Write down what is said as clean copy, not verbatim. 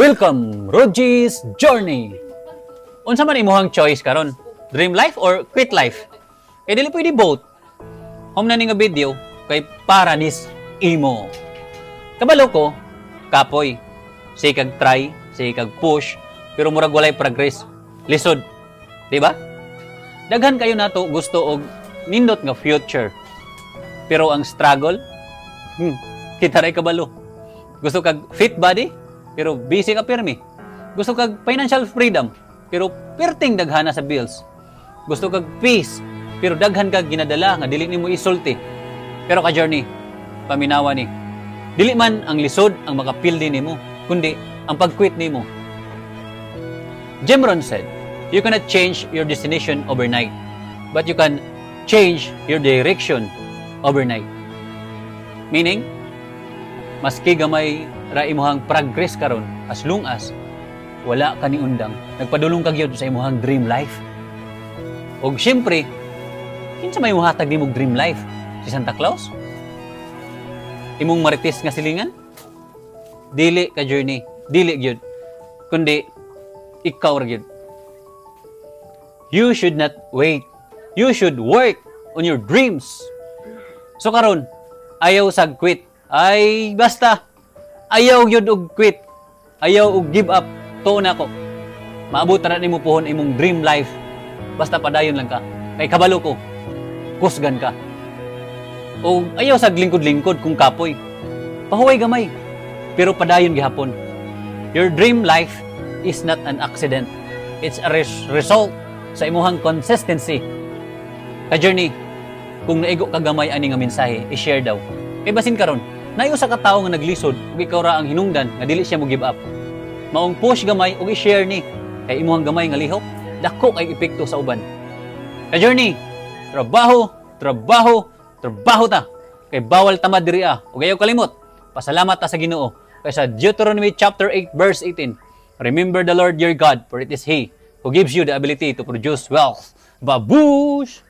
Welcome, Roji's Journey. Unsa man imuhang choice karon? Dream life or quit life? Kay dili pwede both. Home na ni nga video kay para nis imo. Kabalo ko, kapoy. Sige kag try, sige kag push, pero murag walay progress. Lisod. Di ba? Daghan kayo nato gusto og nindot nga future. Pero ang struggle, kita ray kabalo. Gusto kag fit body, pero busy ka pirmi. Gusto kag financial freedom, pero perting daghana sa bills. Gusto kag peace, pero daghan kag ginadala nga dili nimo isulti. Pero ka journey, paminawa ni. Dili man ang lisod ang makapildi nimo, kundi ang pag-quit nimo. Jim Rohn said, "You cannot change your destination overnight, but you can change your direction overnight." Meaning, maski gamay ra imuhang progress karon, as long as wala ka ni undang, nagpadulong ka gyud sa imuhang dream life. Og syempre, kinsa may muhatag nimong dream life? Si Santa Claus? Imong marites nga silingan? Dili ka journey, dili gyud. Kundi ikaw ra gyud. You should not wait. You should work on your dreams. So karon, ayaw sag quit. Ay basta ayaw gyud og quit. Ayaw og give up. Tuo na ko. Maabot ra nimo puhon imong dream life. Basta padayon lang ka. Kay kabalo ko, kusgan ka. O ayaw sa lingkod-lingkod kung kapoy. Pahuway gamay. Pero padayon gihapon. Your dream life is not an accident. It's a result sa imuhang consistency. Ka-journey, kung naigo ka gamay ani nga mensahe, i-share daw. Kay basin karon, naay usa ka tawo nga naglisod ug ikaw ra ang hinungdan nga dili siya mo give up. Maong push gamay ug i-share ni kay imuhang gamay nga lihok, dako kay epekto sa uban. Ka-journey, trabaho, trabaho, trabaho ta. Kay bawal tamad diri ah. Ug ayaw kalimot, pasalamat ta sa Ginoo. Kay sa Deuteronomy chapter 8 verse 18, "Remember the Lord your God, for it is He who gives you the ability to produce wealth." Babush!